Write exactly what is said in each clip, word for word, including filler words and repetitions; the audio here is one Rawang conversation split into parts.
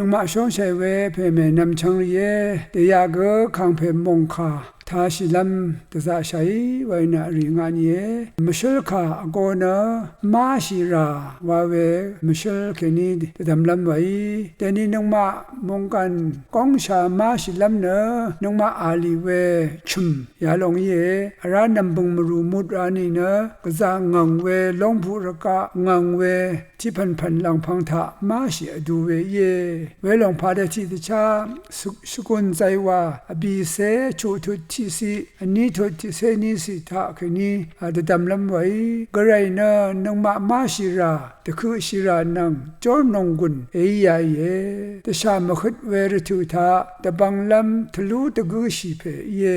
Nøngmaq shóngshàì we pèmè nvmchvng rìé, dèyaq gø kàngpè mòngkà tashìlv́m dvzaqshàí wainø vrì ngaq nìe. Mvshǿl kà vgō nø máshì rà wa we mvshǿl kèní dvdvmlv́m wàí. Dèni nøngmaq mònggàn góngsha máshìlv́m nø nøngmaq a lì we chø̀m yalòng íe. Vrá nv̀mbø̀ng mvrù mut ra nìnø gvzà ngv̀ng we lóngbuq rvgaq ngv̀ng we tiqpv̀npv̀n lv̀ngpv̄ng taq máshì vdu we íe. Welòng padø tiqdvchá shvgùn zaywa vbìcé chuqtut tiqciq vnítut tiqcé níciq taq kèní dvdvmlv́m wèí. Gvray nø nøngmaq máshì rà dvkøqshì rà nvng jórnònggùn èíāìe. Dvshà mvhøt we rvtø̀ taq dvbvnglv́m tvlú dvgǿshì pè íe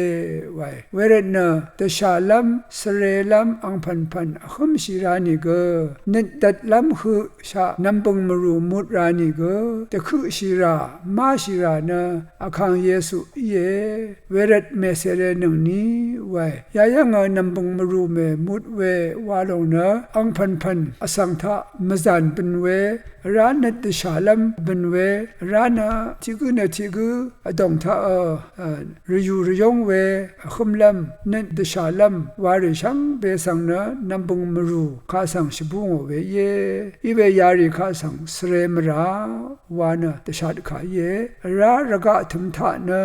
wae. Wervtnø dvshàlv́m svrelv́m angpv̀npv̀n vhǿmshì ra nìgø nøt dvtlv́m høqshaq nv̀mbø̀ng mvrù mut ra nìgø dvkøqshì rà máshì rà nø Vkàng Yesu íe. Wervt mèsèrenøngni wae. Yayv́ngø nv̀mbø̀ng mvrù mè mut we walòng nø angpv̀npv̀n vsvng taq mvzàn bø̀n we vrá nøt dvshàlv́m bø̀n we vrá nø tiqgǿ nø tiqgǿ vdòng taqø rvyù rvyóng we vhǿmlv́m nøt dvshàlv́m warì shvngbe svng nø nv̀mbø̀ng mvrù kaq svng shvbú ngò we íe. Iwe yarì kaq svng svre mvrà wa nø dvshat kà íe. Vrá rvgaq tø̀m taq nø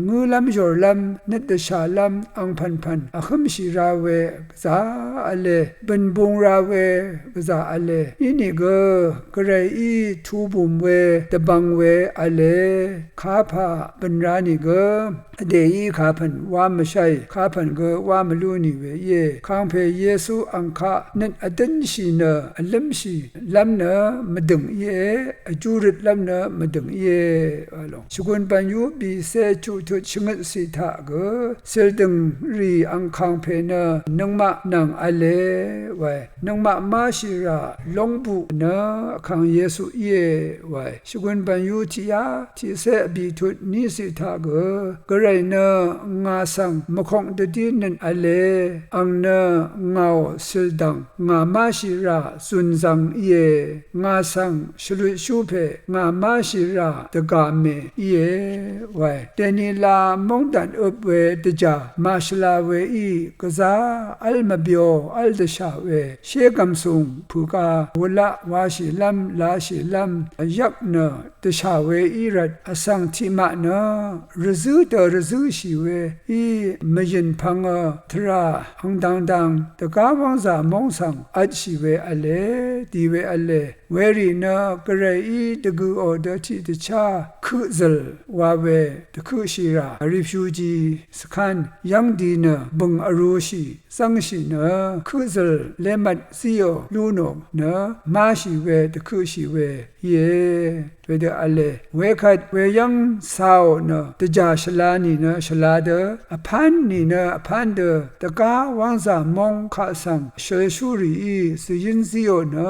ngǿlv́m yòrlv́m nøt dvshàlv́m angpv̀npv̀n vhǿmshì ra we gvzà v̄le, bø̀n bung ra we gvzà v̄le. Inìgø Gvrayí tubùm we dvbvng we v̄le. Kapà bø̀n ra nìgø vdèí kapv̀n wá mvsháì, kapv̀n gø wá mvlú nì we íe. Kàngpè Yesu ang kaq nøt vdǿnshì nø vlǿmshìlv́m nø mvdø̀ng íe, vjú røtlv́m nø mvdø̀ng íe. Shvgùn bv̀n yú bìcé chuqtut shvngøtcì taq gø cìldø̀ng rì ang kàngpè nø nøngmaq nvng v̄le wae. Nøngmaq máshì rà lóngbuq nø Vkàng Yesu íe wae. Shvgùn bv̀n yú tiqyá tiqcé vbìtut níciq taq gø Gvray nø ngà svng mvkok dvdí nøt v̄le. Ang nø ngàò cìldv̀ng ngà máshì rà zùnzvng íe. Ngà svng shvlutshú pè ngà máshì rà dvgà mè íe wae. Dènila móngdàn øp we dvjà màshvla weí gvzá v́l mvbyo v́l dvshà we shégv̀msùng pø̀ga wulaq washìlv́m lashìlv́m yvk nø dvshà weí rvt vsvng tiqmaq nø rvzǿ dø rvzǿshì weí mvyø̀n pvngø tvrà angdangdang dvgá wv́ngzà móng svng vtshì we v̄le, di we v̄le. Werì nø Gvrayí dvgø̀ò dø tiqdvchá køqzø̀l wa we dvkøqshì rà refuge svkán yv́ng di nø bø̀ng vrūshì zv́ngshì nø køqzø̀l lemvt zíò lú nò nø máshì we dvkøqshì we íe. Wedø v̄le. Wekvt weyv́ng cāò nø dvjà shvla nìnø shvla dø, vpán nìnø vpán dø, dvgá wv́ngzà móng kaq svng shølshúrìí zvyǿn zíò nø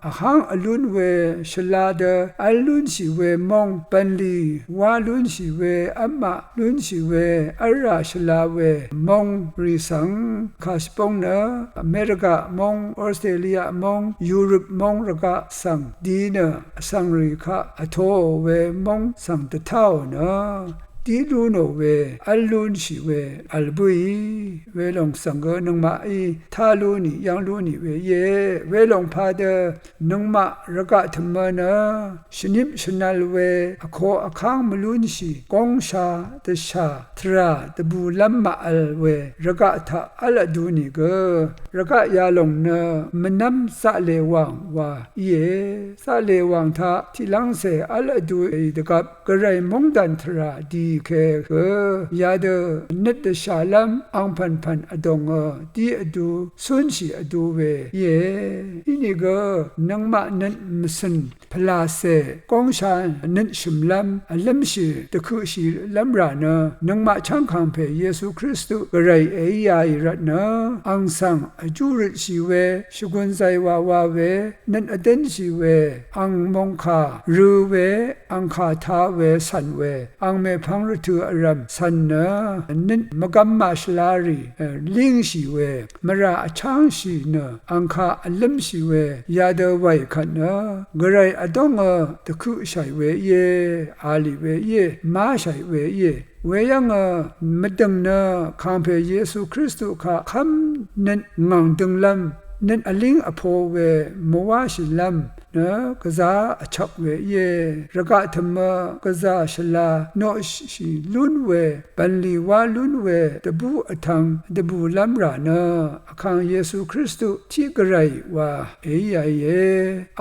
vháng vlún we shvla dø v́l lúnshì we móng, bv̀nlì wá lúnshì we, v́mmaq lúnshì we, v́lrà shvla we móng rì svng kàshvbóng nø Amerika móng, Australia móng, Europe móng rvgaq svng di nø vsvng rì kaq vtoò we móng svng dvtáò nø dí lú nò we v́l lúnshì we vl bǿì. Welòng svng gø nøngmaqí tá lú nì yv́ng lú nì we íe. Welòng padø nøngmaq rvgaq tø̀mø nø shvnip shvnvl we vko vkáng mvlúnshì góngsha dvshà tvrà dvbùlv́m màvl we rvgaq taq v́l vdu nìgø rvgaq yalòng nø mvnv́m zaqlè wàng wa íe. Zaqlè wàng taq tiqlv́ngcè v́l vdu èì dvgvp Gvray móngdàn tvrà dì ke gø yadø nøt dvshàlv́m angpv̀npv̀n vdòngø dí vdu cúnshì vdu we íe. Inìgø nøngmaq nøt mvcø̀n pvlàcè góngsha nøt shø̀mlv́m vlǿmshì dvkøqshìlv́m rà nø nøngmaq chv́ng kàngpè Yesu Kristu Gvray èíāì rvtnø ang svng vjú røtshì we shvgùn zaywà wa we nøt vdǿnshì we ang mòngkà rø̄ we ang kà tā we cv̀n we ang mèpvng rvtø̀ vrv̀m cv̀n nø nøt mvgvm màshvla rì língshì we, mvrà vchángshì nø angkaq vlǿmshì we, yadø wàì kvt nø gvray vdóngø dvkøqshàì we íe, a lì we íe, máshàì we íe. Weyv́ngø mvdø̀ng nø kàngpè Yesu Kristu kaq kv́m nøt ngv̀ng dønglv́m, nøt vlíng vpo we mvwáshìlv́m nø gvzá vchvk we íe. Rvgaq tø̀mø gvzà shvla noqshì lún we, bv̀nlì wá lún we dvbú vtv̄ng dvbùlv́m rà nø Vkàng Yesu Kristu tiq gvray wa èíāìe.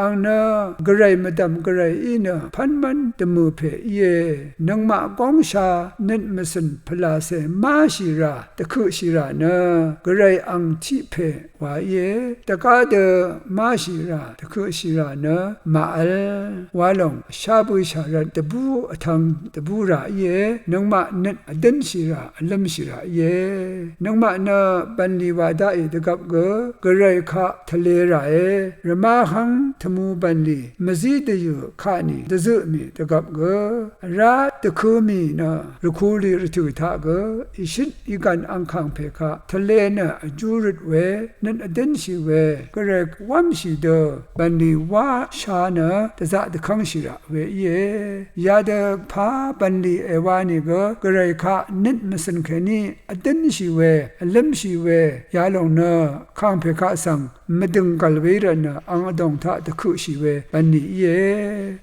Àng nø gvray mvdv̀m gvrayí nø pv́nmv́n dvmø̀ pè íe. Nøngmaq góngsha nøt mvcø̀n pvlàcè máshì rà dvkøqshì rà nø gvray àng tiq pè wa íe. Dvgá dø máshì rà dvkøqshì rà nø màvl wa lòng shá bø̄shà rvt dvbú vtv̄ng dvbú rà íe. Nøngmaq nøt vdǿnshì rà vlǿmshì rà íe. Nøngmaq nø bv̀nlì wà daqì dvgvp gø gvray kaq tvlē ràe. Rvmá hv́ng tvmū bv̀nlì mvzí dvyø̀ kaqnì dvzøq mì dvgvp gø vrá dvkø̄ mì nø rvkulì rvtø̀ taq gø ìshøt ìgv̀n angkàng pè kaq tvlē nø vjú røt we nøt vdǿnshì we gvray wv́mshì dø bv̀nlì wá shá nø dvzaq dvkv́ngshì rà we íe. Yadø pà bv̀nlì èwa nìgø gvray kaq nøt mvcø̀n kèní vdǿnshì we vlǿmshì we yalòng nø kàngpè kaq svng mvdø̀ng gv̀l we í rvt nø àng vdòng taq dvkøqshì we bv̀nlì íe.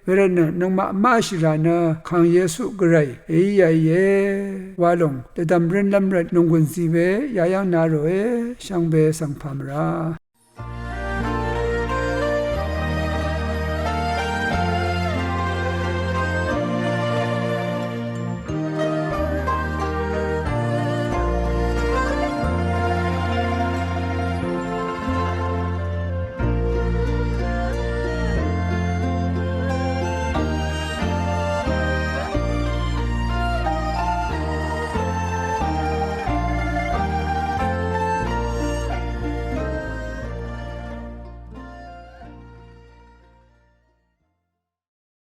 Wervt nø nøngmaq máshì rà nø Kàng Yesu gvray èíāìe. Wa lòng dvdv̀m rǿnlv́m rvt nònggùn zi we yayv́ng na ròe shvngbe svng pà mvrá